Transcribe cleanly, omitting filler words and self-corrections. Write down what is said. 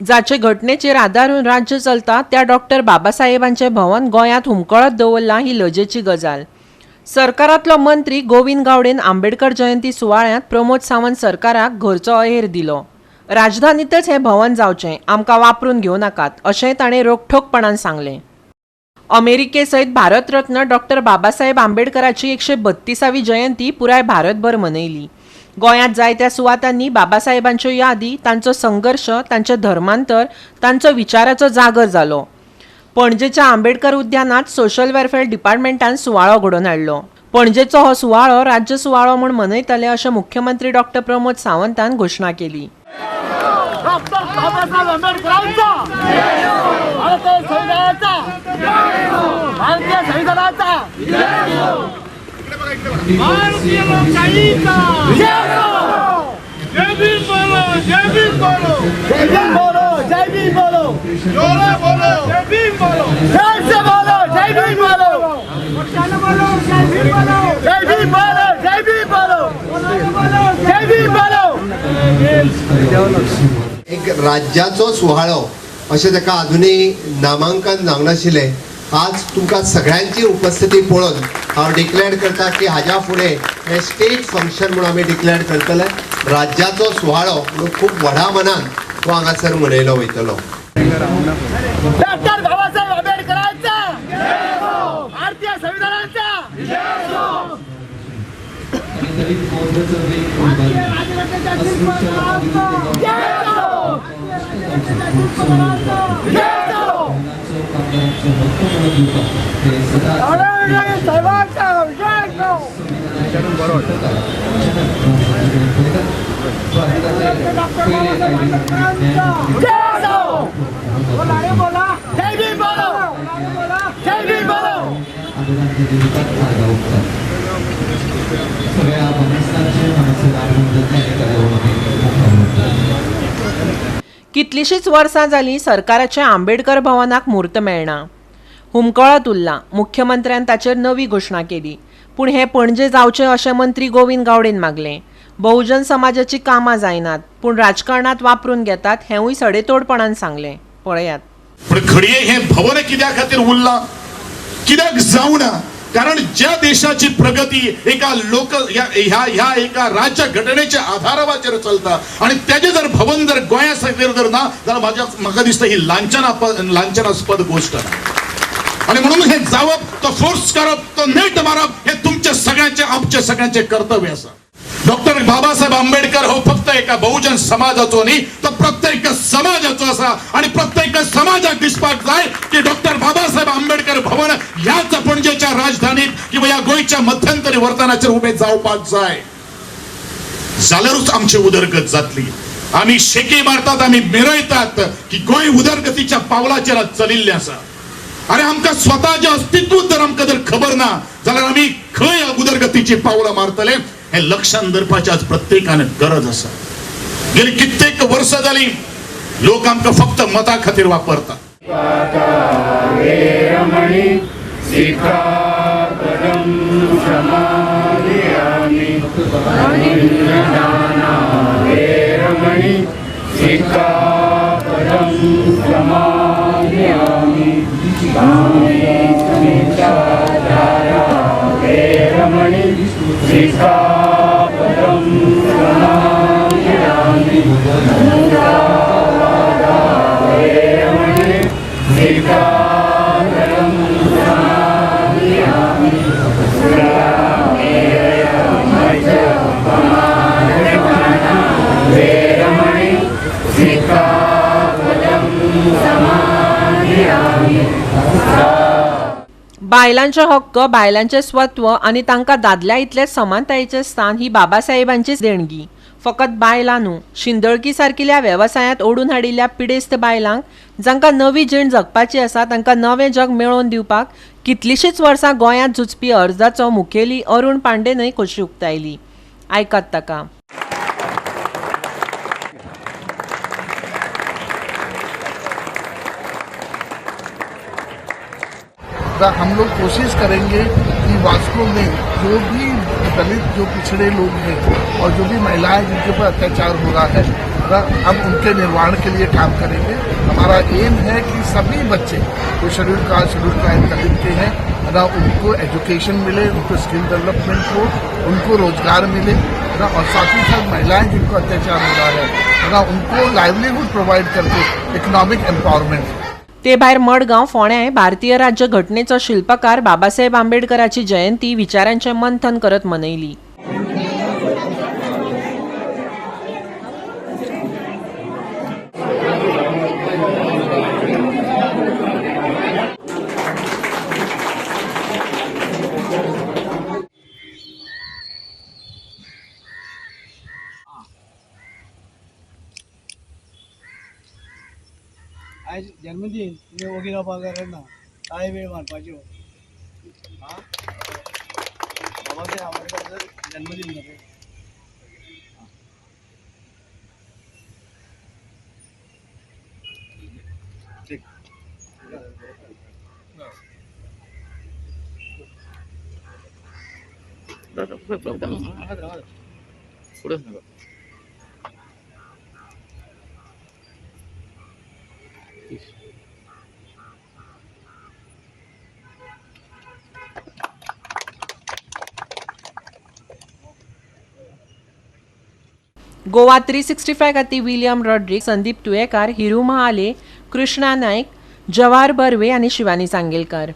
जाचे घटनेचेर आदारून राज्य चलता त्या डॉक्टर बाबासाहेबांचें भवन गोंयांत हुमकळत दवरलां ही लजेची गजाल. सरकारांतलो मंत्री गोविंद गावडेन आंबेडकर जयंती सुवाळ्यांत प्रमोद सावंत सरकाराक घरचो अहेर दिलो. राजधानीतच हें भवन जावचें, आमकां वापरून घेवं नाकात अशेंय ताणें रोखठोकपणान सांगलें. अमेरिके सयत भारतरत्न डॉक्टर बाबासाहेब आंबेडकराची 132वी जयंती पुराय भारतभर मनयली. गोंयांत जायत्या सुवातांनी बाबासाहेबांच्यो यादी, तांचो संघर्श, तांचें धर्मांतर, तांचो विचाराचो जागर जालो. पणजेच्या आंबेडकर उद्यानात सोशल वेलफेअर डिपार्टमेंटान सुवाळो घडोवन हाडलो. पणजेचो हो सुवाळो राज्य सुवाळो म्हूण मनयतले अशें मुख्यमंत्री डॉक्टर प्रमोद सावंतान घोशणा केली. डॉक्टर बाबासाहेब आंबेडकरांचा, भारतीय संविधानाचा, भारतीय संविधानाचा, भारतीय लोकशाहीचा विजय असो! जय भीम बोलो, जय भीम बोलो, जय भीम बोलो, जय भीम बोलो, जोरे बोलो, जय भीम बोलो, जय से बोलो, जय भीम बोलो, बोलो जय भीम बोलो, जय भीम बोलो, जय भीम बोलो, जय भीम बोलो. एक राज्याचो सुवाळो अशें ताका अजुनूय नामांकन जावंक नाशिल्लें. आज तुमकां सगळ्यांची उपस्थिती पळोवन हांव डिक्लेअर करता की हाज्या फुडें हें स्टेट फंक्शन म्हणून आमी डिक्लेअर करतले. राज्याचो सुवाळो म्हणून खूब व्हडा मनान तो हांगासर मनयलो वयतलो. डॉक्टर बाबासाहेब आंबेडकरांचा, भारतीय संविधानाचा, जय असो! जय असो! साहेबांचा विजय असो! जय असो! बोला, जय भीम बोलो, जय भीम बोलो. सगळ्या मानेस्तांचे हांगासर आगमन जातलें आनी कार्यावळ आमी मुखार व्हरतले. कितलींशींच वर्सां जालीं सरकाराचें आंबेडकर भवनाक म्हूर्त मेळना, हुमकळत उरलां. मुख्यमंत्र्यान ताचेर नवी घोशणा केली, पूण हें पणजे जावचें अशें मंत्री गोविंद गावडेन मागलें. बहुजन समाजाची कामां जायनात पूण राजकारणांत वापरून घेतात हेंवूय सडेतोडपणान सांगलें. पळयात. पण घडये हे भवन कित्या खातीर उरलां, कित्याक जावना? कारण ज्या देशाची प्रगती एका लोक ह्या ह्या ह्या एका राज्य घटनेच्या आधाराचेर चलता आणि त्याचे जर भवन जर गोंया खातीर जर ना जाल्यार म्हाका दिसता ही लांछनास्पद गोष्ट. आणि म्हणून हे जावप, तो फोर्स करप, तो नेट मारप हे तुमचे सगळ्यांचे, आमचे सगळ्यांचे कर्तव्य आसा. डॉक्टर बाबासाहेब आंबेडकर हो फक्त एका बहुजन समाजाचो न्ही, तो प्रत्येक समाजाचो आसा आणि प्रत्येक समाजाक दिसपाक जाय की डॉक्टर बाबासाहेब आंबेडकर भवन ह्याच पणजेच्या राजधानीत किंवा ह्या गोंयच्या मध्यंतरी वर्तनाचेर उबे जावपाक जाय, जाल्यारूच आमची उदरगत जातली. आमी शेकी मारतात, आमी मिरयतात की गोंय उदरगतीच्या पावलाचेर आज चलिल्लें आसा. अरे, आमकां स्वताचें अस्तित्व जर आमकां जर खबर ना जाल्यार आमी खंय उदरगतीची पावलां मारतले? हे लक्षात धरपाची आज प्रत्येकान गरज आसा. गेली कित्येक वर्सां जाली लोक आमकां फक्त मता खातीर वापरतात. वेरमणि सिक्खापदं समादियामि. अदिन्नदाना वेरमणि सिक्खापदं समादियामि. कामेषु मिथ्याचारा वेरमणि सिक्खापदं समादियामि. मुसावादा वेरमणि सिक्खापदं समादियामि. सुरामेरय वेरमणि सिक्खापदं समादियामि. बायलांचे हक्क, बायलांचें स्वत्व आनी तांकां दादल्या इतलें समानतायेचें स्थान ही बाबासाहेबांचीच देणगी. फकत बायलां न्हू, शिंदळकी सारकिल्या वेवसायांत ओडून हाडिल्ल्या पिडेस्त बायलांक, जांकां नवी जीण जगपाची आसा, तांकां नवें जग मेळोवन दिवपाक कितलींशींच वर्सां गोंयांत झुजपी अर्जाचो मुखेली अरुण पांडेनय खोशी उक्तायली. आयकात ताका. हम लोग कोशिश करेंगे कि वास्को में जो भी दलित, जो पिछड़े लोग हैं और जो भी महिलाएं जिनके ऊपर अत्याचार हो रहा है, ना, हम उनके निर्माण के लिए काम करेंगे। हमारा एम है कि सभी बच्चे जो schedule caste, schedule tribe, Dalit के हैं ना, उनको एजुकेशन मिले, उनको स्किल डेवलपमेंट हो, उनको रोजगार मिले ना, और साथ ही साथ महिलाएं जिनको अत्याचार हो रहा है ना, उनको लाइवलीहुड प्रोवाइड करके इकोनॉमिक एम्पावरमेंट। ते भायर मडगांव फोंड्याय भारतीय राज्य घटनेचो शिल्पकार बाबासाहेब आंबेडकराची जयंती विचारांचें मंथन करत मनयली। आयज जन्मदीन, तुवें ओगी रावपाक गरज ना, टाळी वेळ मारपाच्यो। आं, बाबासाहेब आंबेडकराचो जन्मदीन न्हू। गोवा 365 खातीर विलियम रॉड्रिक, संदीप तुयेकार, हिरू महाले, कृष्णा नायक, जवाहर बर्वे आनी शिवानी सांगेलकर।